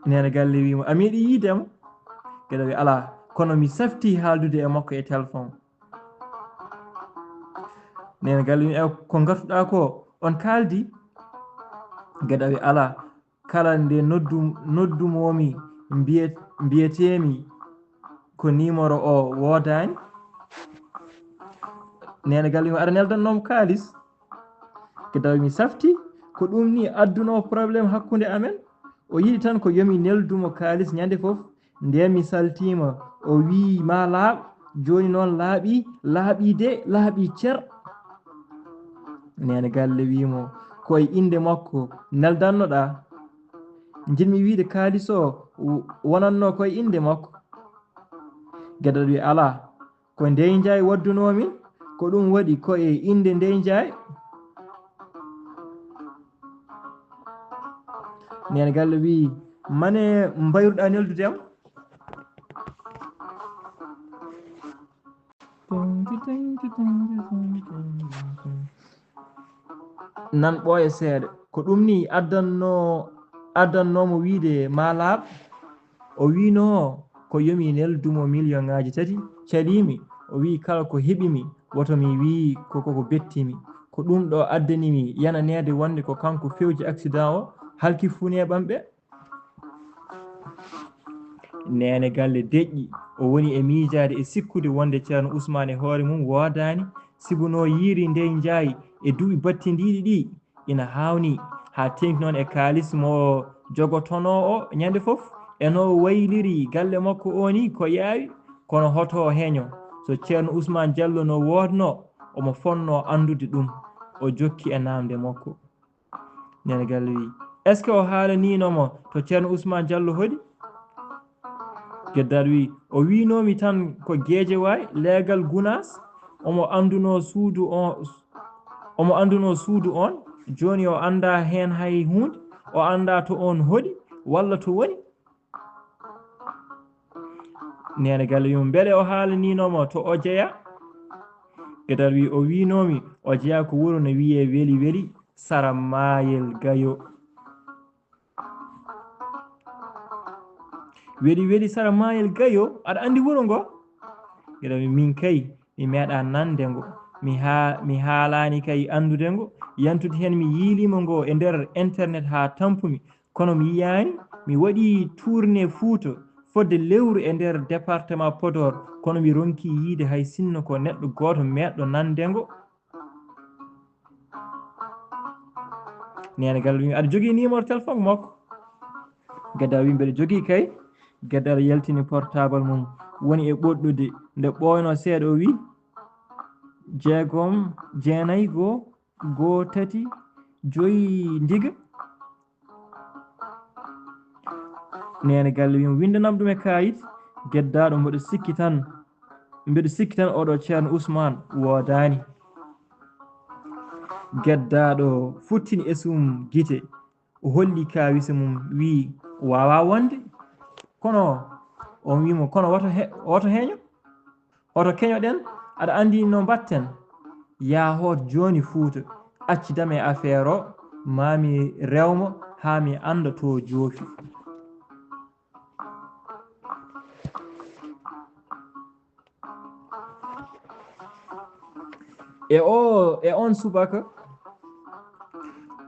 Neene galle wii mo: "A meeɗi yiide mo?" Geddaaɗo wii: "Alaa, kono mi saftii haaldude e makko e telefon." Neene galle wii: "E ko ngartuɗaa ko, on kaaldi?" Geddaaɗo wii: "Alaa, kala nde noddu-, noddumoo mi, mbiye-, mbiyeteemi ko numéro o woodaani." Neene galle wii mo: "Aɗa neldannoo mo kaalis?" Geddaaɗo wii: "Mi saftii, ko ɗum nii addunoo problème hakkunde amen. O yiɗi tan ko yo mi neldu mo kaalis ñande fof. Ndeen mi saltiima, o wii maa laaɓ, jooni noon laaɓii, laaɓii de, laaɓii cer." Neene galle wii mo: "Ko e innde makko neldannoɗaa? Njiɗmi wiide kaalis o w-, wonannoo ko e innde makko." Geddaaɗo wii: "Alaa, ko Ndey Njaay waddunoo min, ko ɗum waɗi ko e innde Ndey Njaay." Neene galle wii: "Mane mbayruɗaa neldude am?" Nan ɓooya seeɗa. "Ko ɗum nii addannoo, addannoo mo wiide maa laaɓ?" O wiinoo ko yo mi neldu mo miliyoŋaaji tati, caliimi. O wii kala ko heɓimi, woto mi wii ko, ko, ko bettimi. Ko ɗum ɗo addani mi yananeede wonde ko kanko fewji accident o, halki funeeɓam ɓe. Neene galle deƴƴi, o woni e miijaade e sikkude wonde Ceerno Usmaan e hoore mum woodaani, sibu no yiiri Ndey Njaay e duuɓi battindiiɗi ɗi, ina haawnii, haa teeŋti noon e kaalis mo jogotonoo o ñande fof, e no wayliri galle makko o nii ko yaawi, kono hoto o heño. So Ceerno Usmaan Jallo no woodnoo, omo fotnoo anndude ɗum. O jokki e naamnde makko. Neene galle wii: "Est-ce que o haalaniino mo to Ceerno Usmaan Jallo hoɗi?" Geddaaɗo wii: "O wiinoo mi tan ko Geejawaay, leegal Gunaas, omo anndunoo suudu on, omo anndunoo suudu on, jooni o anndaa heen hay huunde, o anndaa to oon hoɗi walla to woni." Neene galle wii mo: "Mbele o haalaniino mo to o jeyaa?" Geddaaɗo wii: "O wiinoo mi o jeyaa ko wuro no wiyee Weli Weli, sara Maayel Gayo." "Weli Weli, sara Maayel Gayo, aɗa anndi wuro ngo?" Geddaaɗo wii: "Min kay, mi meeɗaa nande ngo. Mi haa-, mi haalaani kay anndude ngo. Yantude heen, mi yiiliima ngo e nder internet haa tampumi. Kono mi yiyaani, mi waɗii tournée Fuuta fodde lewru e nder département Podor, kono mi ronkii yiide hay sinno ko neɗɗo gooto meeɗɗo nande ngo." Neene galle wii: "Aɗa jogii numéro téléphone makko?" Geddaaɗo wii: "Mbeɗa jogii kay." Geddaaɗo yaltini portable mum, woni e ɓoɗɗude. Nde ɓooynoo seeɗa, o wii: Jeegom, jeenay, goo, goo, tati, joyi, ndiga. Neene galle wiimo, "Winndanam ɗum e kaayit." Geddaaɗo, "Mboɗo sikki tan, mbeɗo sikki tan oɗo Ceerno Usmaan woodaani." Geddaaɗo futtini esum gite, o holli kaawise mum, wi'i, "Waawaa wonde." Kono on wi'i mo, "Kono woto he-, woto heño, woto keñoɗen, aɗa anndi no mbaɗten. Yaa hoot jooni Fuuta, accidam e affaire o, maa mi rew mo haa mi annda to joofi." E o, e on subaka,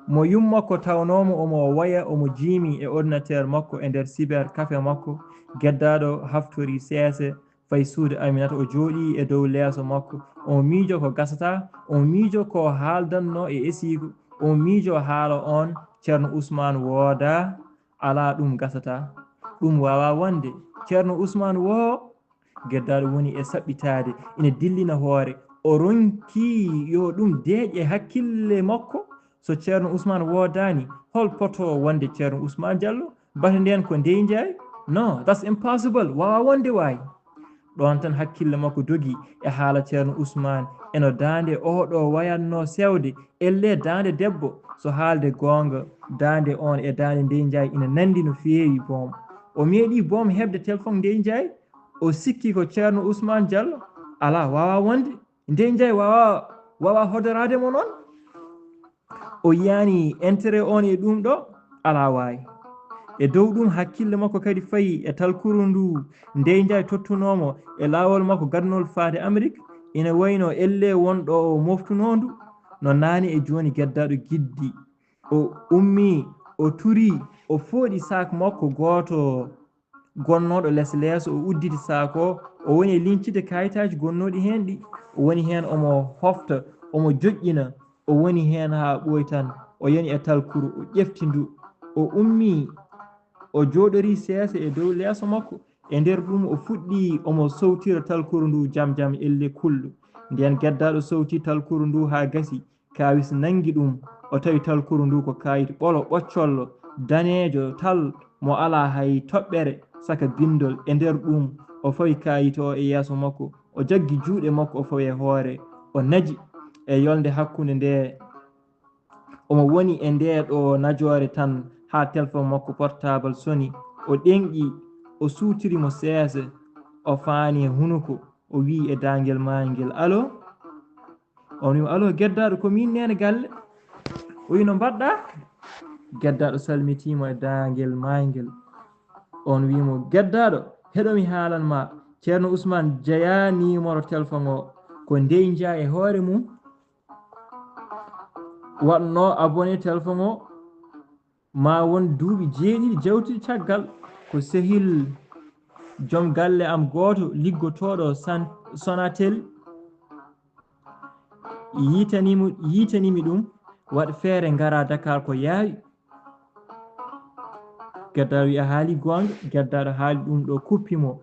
mo yumma ko tawnoomo omo waya, omo jiimi e ordinateur makko e nder cyber café makko, geddaaɗo haftori seese, fayi suudu Aminata, o jooɗii e dow leeso makko, omo miijo ko gasata, omo miijo ko haaldanno e esiigo, omo miijo haala on, Ceerno Usmaan woodaa, alaa ɗum gasata, ɗum waawaa wonde. Ceerno Usmaan woo, geddaaɗo woni e saɓɓitaade, ina dillina hoore. O ronki yo ɗum deeƴ e hakkille makko. So Ceerno Usmaan woodaani, hol poto wonde Ceerno Usmaan Jallo? Bate ndeen ko Ndey Njaay? No, that's impossible. Waawaa wonde waay. Ɗoon tan hakkille makko dogi e haala Ceerno Usmaan, e no daande oɗo wayatnoo sewde. Ellee daande debbo, so haalde goonga, daande on e daande Ndey Njaay ina nanndi no feewi boom. O meeɗii boom heɓde telefoŋ Ndey Njaay, o sikki ko Ceerno Usmaan Jallo. Alaa, waawaa wonde. Ndey Njaay waawaa, waawaa hodoraade mo noon. O yiyaani intérêt on e ɗum ɗo, alaa waay. E dow ɗum, hakkille makko kadi fayi e talkuru ndu Ndey Njaay tottunoo mo e laawol makko gadnol faade Amérique. Ina wayno ellee won ɗo o moftunoo ndu, no naane e jooni geddaaɗo giddi. O ummii, o turii, o fooɗi saak makko gooto gonnooɗo les leeso, o udditi saak o, o woni e liñcide kaayitaaji gonnooɗi heen ɗi, o woni heen omo hofta, omo joƴƴina, o woni heen haa ɓooyi tan, o yani e talkuru, o ƴefti ndu, o ummii, o jooɗorii seese e dow leeso makko, e nder ɗum o fuɗɗii omo sowtira talkuru ndu jam jam elle kulɗo. Ndeen geddaaɗo sowti talkuru ndu haa gasi, kaawis nanngi ɗum, o tawi talkuru ndu ko kaayit ɓolo ɓoccollo, daneejo tal mo alaa hay toɓɓere saka binndol. E nder ɗum, o fawi kaayit o e yeeso makko, o jaggi juuɗe makko, o fawi e hoore, o naji e yolnde hakkunde nde omo woni e ndee ɗo najoore tan, haa telefon makko portaabal soni, o ɗenƴi, o suutiri mo seese, o faani e hunuko, o wi'i e daangel maayngel, "Allo?" On wi'i mo, "Allo, geddaaɗo, ko miin neene galle." O wi'i, "No mbaɗɗaa?" Geddaaɗo salmitii mo e daangel maayngel. On wi'i mo, "Geddaaɗo, heɗo mi haalan ma, Ceerno Usmaan jeyaa nimoro telefon o, ko Ndey Njaay e hoore mum waɗno abonné telefon o, ma won duuɓi jeeɗiɗi jawtuɗi caggal, ko sehil joom galle am gooto liggotooɗo San-, Sonatel, yiitani mo, yiitani mi ɗum, waɗ feere ngara Dakar ko yaawi." Geddaaɗo wi'i, "A haali goonga." Geddaaɗo haali ɗum ɗo, kuppi mo,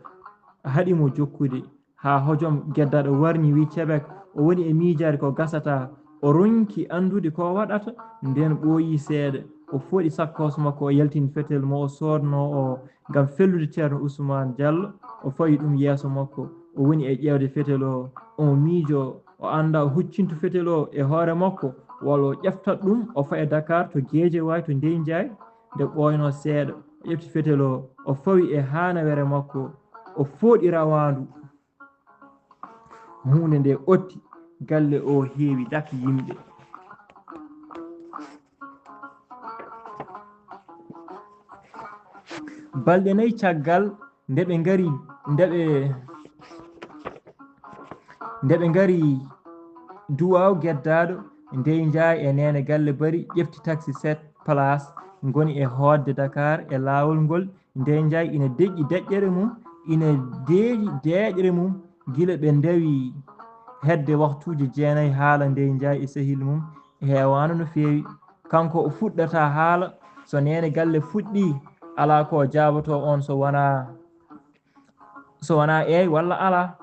haɗi mo jokkude. Haa hojom geddaaɗo warni, wi'i, "Cebek." O woni e miijaade ko gasata. O ronki anndude ko waɗata, nden ɓooyi seeɗa. O fooɗi sakkoos makko, o yaltini fetel mo o soodnoo o ngam fellude Ceerno Usmaan Jallo. O fawi ɗum yeeso makko. O woni e ƴeewde fetel o, omo miijoo, o anndaa o huccintu fetel o e hoore makko, walla o ƴeftat ɗum, o fa'a Dakar to Geejewaay, to Ndey Njaay. Nde ɓooynoo seeɗa, o ƴefti fetel o, o fawi e haanawere makko, o fooɗi rawaandu. Huunde nde otti, galle o heewi dak yimɓe. Balɗe nayi caggal nde ɓe ngari, nde ɓe, nde ɓe ngari Duwaaw, geddaaɗo Ndey Njaay e Neene Galle Bari ƴefti taxi sept place, ngoni e hootde Dakar e laawol ngol. Ndey Njaay ina deƴƴi deƴƴere mum, ina deeƴi deeƴre mum, gila ɓe ndawi hedde waktuuji jeenayi. Haala Ndey Njaay e sehil mum heewaano no feewi. Kanko o fuɗɗata haala, so Neene Galle fuɗɗii, alaa ko jaabotoo on so wonaa, so wonaa eey walla alaa.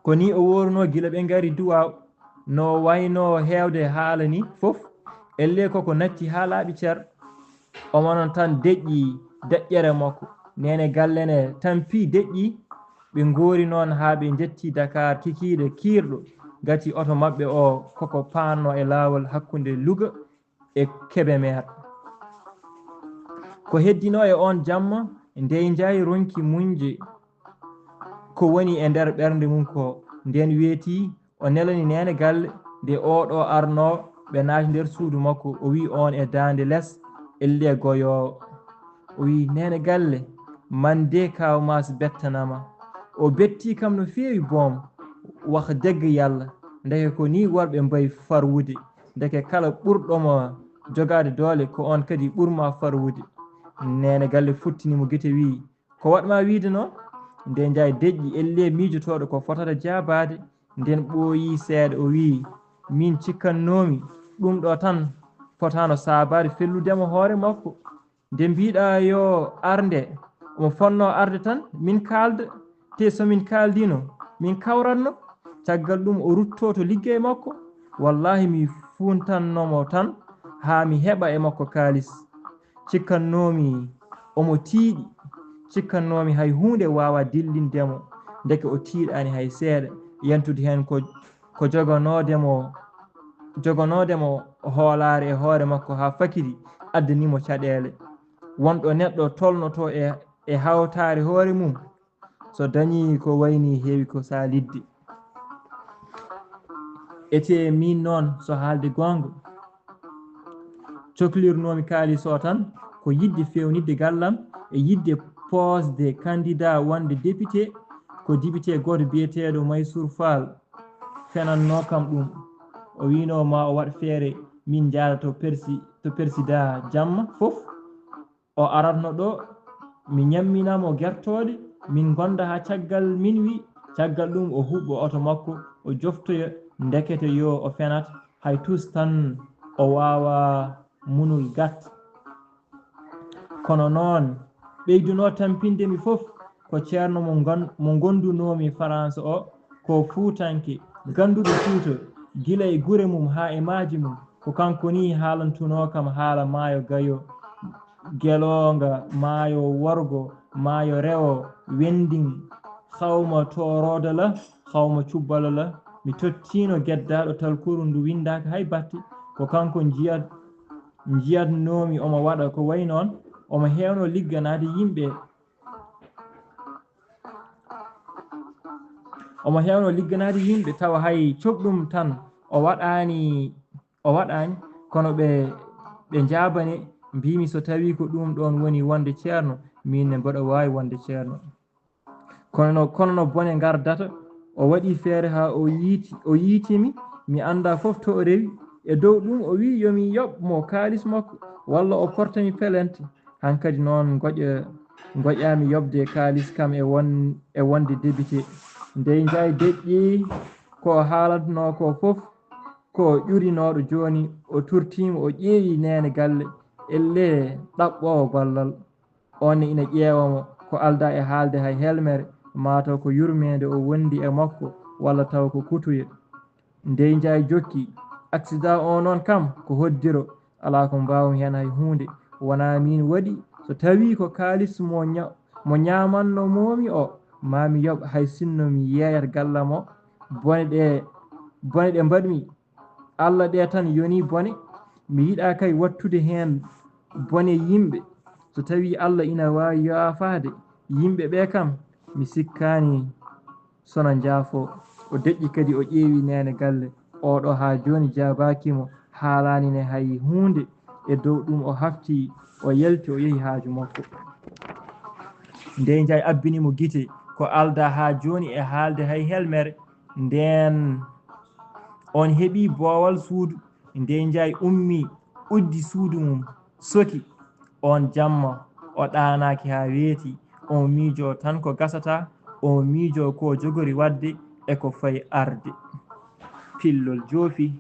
Ko ni o woorunoo gila ɓe ngari duwaaw, no waynoo heewde haala ni fof. Ellee koko natti haa laaɓi cer. Omo non tan deƴƴi deƴƴere makko. Neene galle ne tampii deƴƴi. Ɓe ngoori noon haa ɓe njetti Dakar kikiiɗe kiirɗo. Gati oto maɓɓe o koko paannoo e laawol hakkunde Luga e Kebemer. Ko heddinoo e oon jamma, Ndey Njaay ronki muñde ko woni e nder ɓernde mum ko. Ndeen weetii, o nelani Neene galle. Nde oo ɗoo arnoo, ɓe naati nder suudu makko, o wiyi oon e daande les, ellee goyoowo. O wiyi, "Neene galle, man de Kaaw Maas bettanama." O bettii kam no feewi boom, wax dëgg Yàlla. Ndeke ko nii worɓe mbayi farwude. Ndeke kala ɓurɗo mo jogaade doole, ko oon kadi ɓurma farwude. Neene galle futtini mo gite, wiyi, "Ko waɗ ma wiide noon?" Ndey Njaay deƴƴi, ellee miijotooɗo ko fotata jaabaade. Ndeen ɓooyii seeɗa, o wiyi, "Miin cikkannoomi ɗum ɗo tan fotaano saabaade fellude mo hoore makko. Nde mbiɗa yo ar nde, omo fotnoo arde tan, min kaalda, te so min kaaldiino, min kawratno." Caggal ɗum o ruttoo to liggey makko. Wallaahi mi fuuntanno mo tan haa mi heɓa e makko kaalis. Cikkannoomi omo tiiɗi, cikkannoomi hay huunde waawaa dillinde mo, ndeke o tiiɗaani hay seeɗa, yantude heen ko, ko joganoode mo, joganoode mo hoolaare e hoore makko haa fakidi addani mo caɗeele. Wonɗo neɗɗo tolnotoo e, e hawtaare hoore mum, so dañii ko wayni heewi ko saalidde. Etee miin noon, so haalde goonga, coklirnoomi kaalis o tan ko yiɗde feewnitde gallam e yiɗde poosde candidat wonde député. Ko député gooto biyeteeɗo Maysour Fall fenannoo kam ɗum. O wiinoo ma o waɗ feere min njaada to persi-, to persidaa jamma fof. O aratno ɗo, mi ñammina mo gertooɗe, min ngonda haa caggal min wi, caggal ɗum o huɓɓo oto makko, o joftoya, ndekete yo o fenat, hay tus tan o waawa munul gat. Kono noon, ɓeydunoo tampinde mi fof, ko ceerno mo ngon-, mo ngondunoomi Farayse o, ko Fuutanke, gannduɗo Fuuta, gila e gure mum haa e maaji mum. Ko kanko nii haalantunoo kam haala maayo Gayo, Gelonga, maayo Worgo, maayo Rewo, Wendin, xawma Tooroodala, xawma Cubbalala. Mi tottiino geddaaɗo talkuru ndu winndaaka hay batte. Ko kanko njiyat-, njiyatnoomi omo waɗa ko wayi noon, omo heewno ligganaade yimɓe. Omo heewno ligganaade yimɓe, tawa hay coɓɗum tan o waɗaani, o waɗaani, kono ɓe, ɓe njaabani, mbiimi so tawii ko ɗum ɗoon woni wonde ceerno, miin ne mboɗo waawi wonde ceerno. Kono no, kono no bone ngardata, o waɗi feere haa o yiiti, o yiiti mi, mi anndaa fof to o rewi. E dow ɗum o wiyi yo mi yoɓ mo kaalis makko, walla o porta mi pelente. Hankadi noon ngoƴa-, ngoƴaami yoɓde kaalis kam e won-, e wonde debite. Ndey Njaay deƴƴi ko o haalatnoo ko fof, ko ƴurinooɗo jooni, o turtiima, o ƴeewi Neene Galle, ellee ɗaɓɓoowo gollal. Oon ne ina ƴeewa mo, ko aldaa e haalde hay helmere, maa taw ko yurmeende o wondi e makko, walla taw ko kutuye. Ndey Njaay jokki, "Aksidaa o noon kam, ko hoddiro, alaa ko mbaawmi heen hay huunde. Wonaa miin waɗi, so tawii ko kaalis mo ña-, mo ñaamannoo-mi o, maa mi yoɓ hay sinno mi yeeyat gallam o. Bone ɗe, bone ɗe mbaɗmi, Alla ɗe tan yoni bone, mi yiɗaa kay wattude heen bone yimɓe. So tawii Alla ina waawi yaafaade yimɓe ɓe kam, mi sikkaani so na njaafoo." O deƴƴi kadi, o ƴeewi Neene Galle. Oɗo haa jooni jaabaaki mo, haalaani ne hay huunde. E dow ɗum o hafti, o yalti, o yehi haaju makko. Ndey Njaay abbini mo gite, ko aldaa haa jooni e haalde hay helmere. Ndeen oon heɓi boowal suudu. Ndey Njaay ummi, uddi suudu mum, soki. Oon jamma, o ɗaanaaki haa weeti. Omo miijoo tan ko gasata, omo miijoo ko jogori waɗde e ko fayi arde. Pillol joofi.